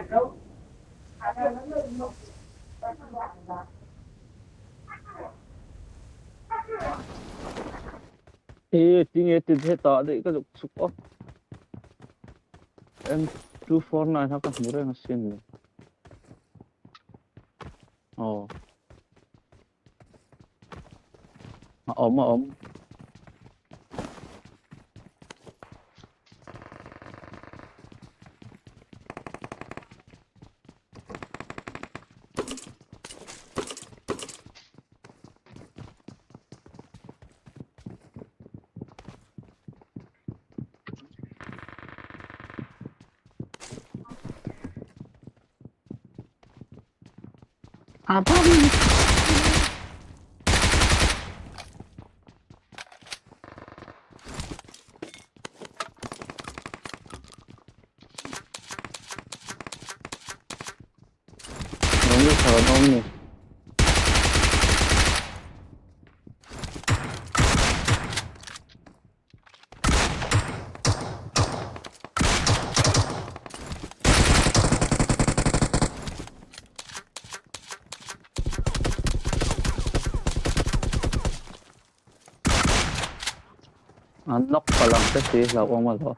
E tinge ti hetah daih ka zuk chuk a. M249 kha ka hmu reng asin le. Aw. A awm a awm. Rawng tha an awm ni. An knock palh ang che si hlauhawm alawm.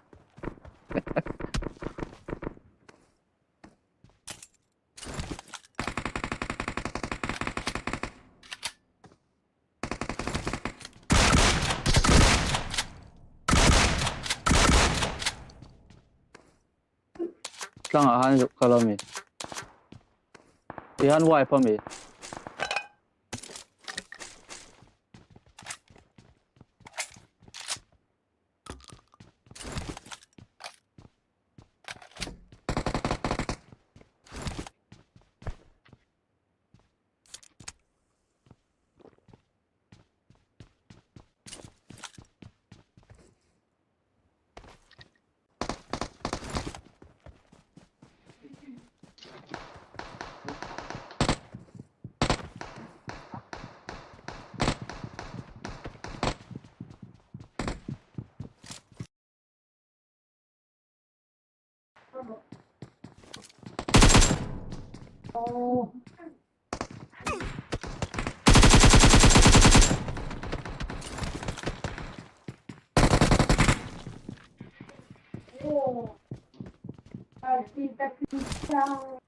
Tlangah han zuk kal ami? Tihan wipe ami?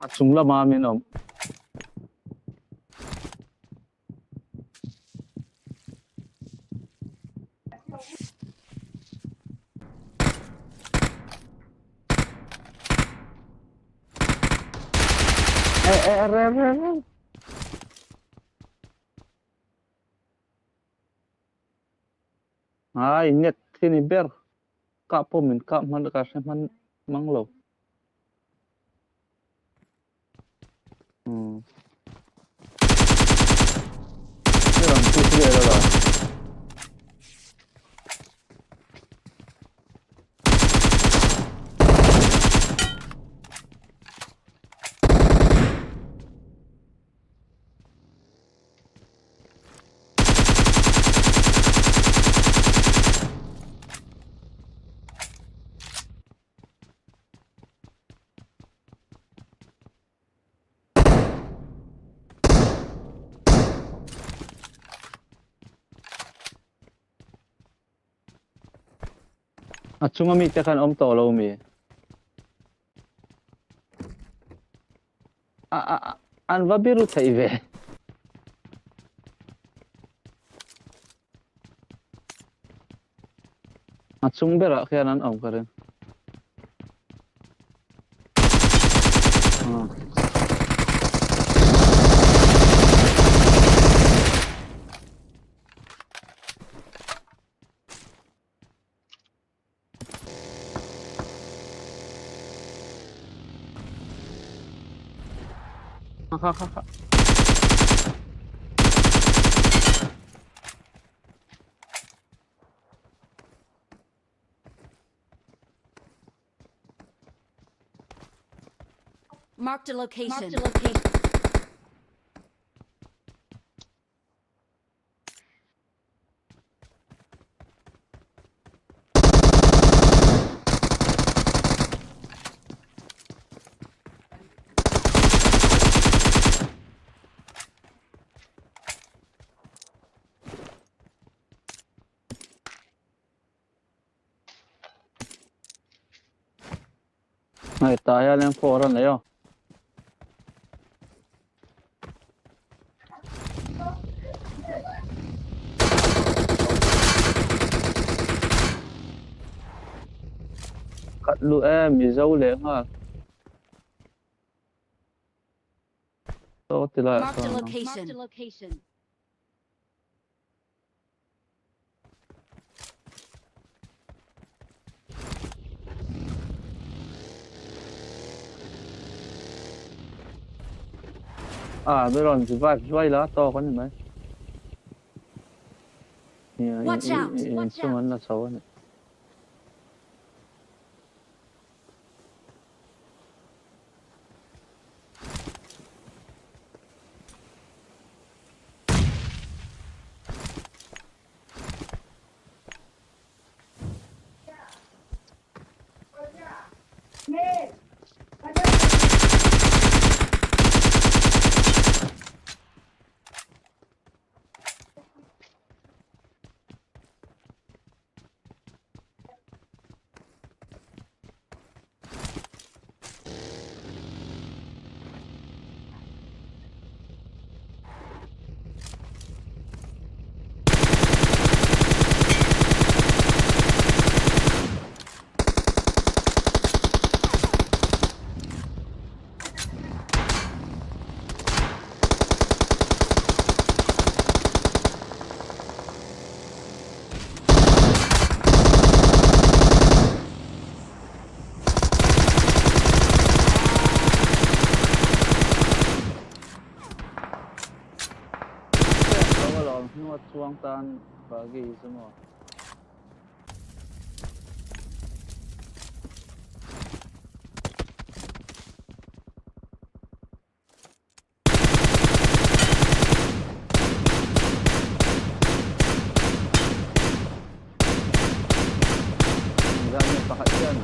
A chung lama min awm. Eh, eh, eh, eh, eh. Ai, net khi ni ber. Kah pawh min kah hman ka hre hman mang lo. Hmm. Ni rawn push vel a la. A chunga mi te khan awm tawh lo mi? A a an va biru thei ve. A chung berah khian an awm ka ring. Kha kha kha. Marked a location. Marked a location. Hei tah hian M4 a nei aw. Khat lu e Mizo leh nghal. Saw ti laiah Marked a sawn ang. location. Marked a location. Ah, mi rawn revive zuai la tawk a ni mai. Watch out! Watch Inchung out! an la chho a ni. Lo alawm hnua chuang tan buggy chu maw. Engzah nge pakhat hian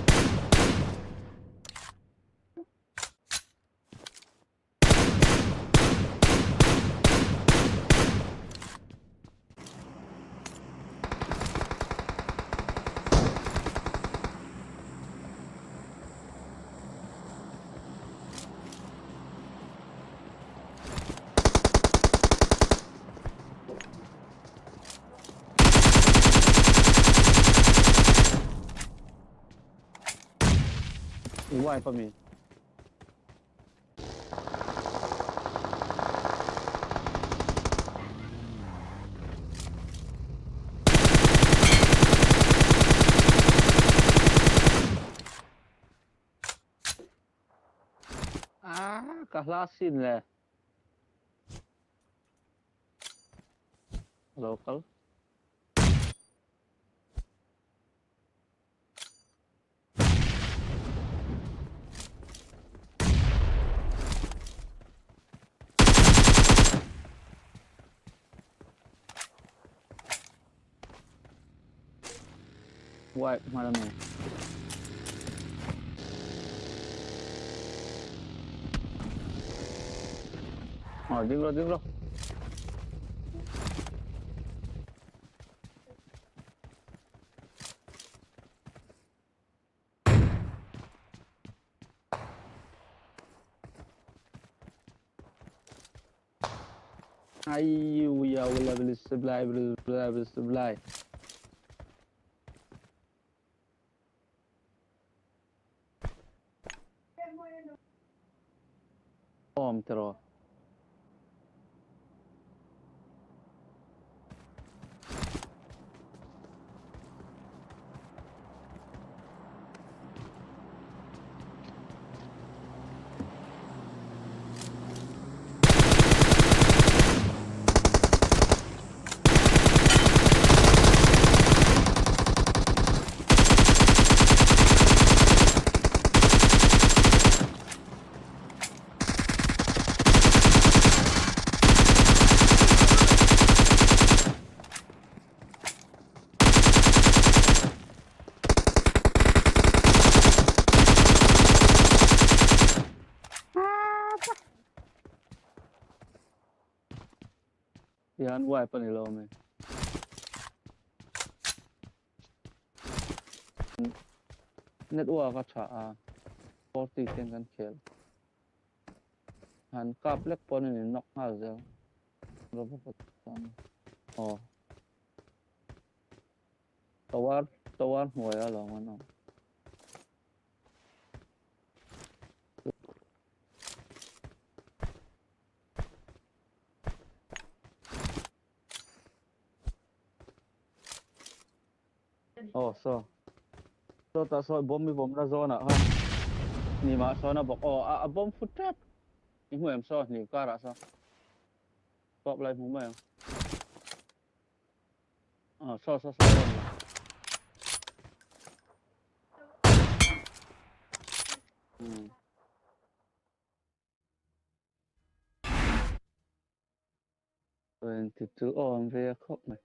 I wife a mi? Ah, ka hla sin le. Local. Wipe hman a ni. Aw ding rawh ding rawh. Awm tiraw. Tihian wipe a ni lo mai. Network a tha a. 40 ten kan khel. Han kap lek pawn in in knock nghal zel. Robocop chuan aw. Tower tower hnuai a lawm an awm. Aw saw. Saw tah saw bomb i vawmna zawn ah khan hnim ah sawn a bawk aw a bomb fut tep. I hmu em saw hnim kar ah saw. Pawp lai hmu mai ang. Aw saw saw saw rawn la. Hmm. 22 aw an ve a khawp mai.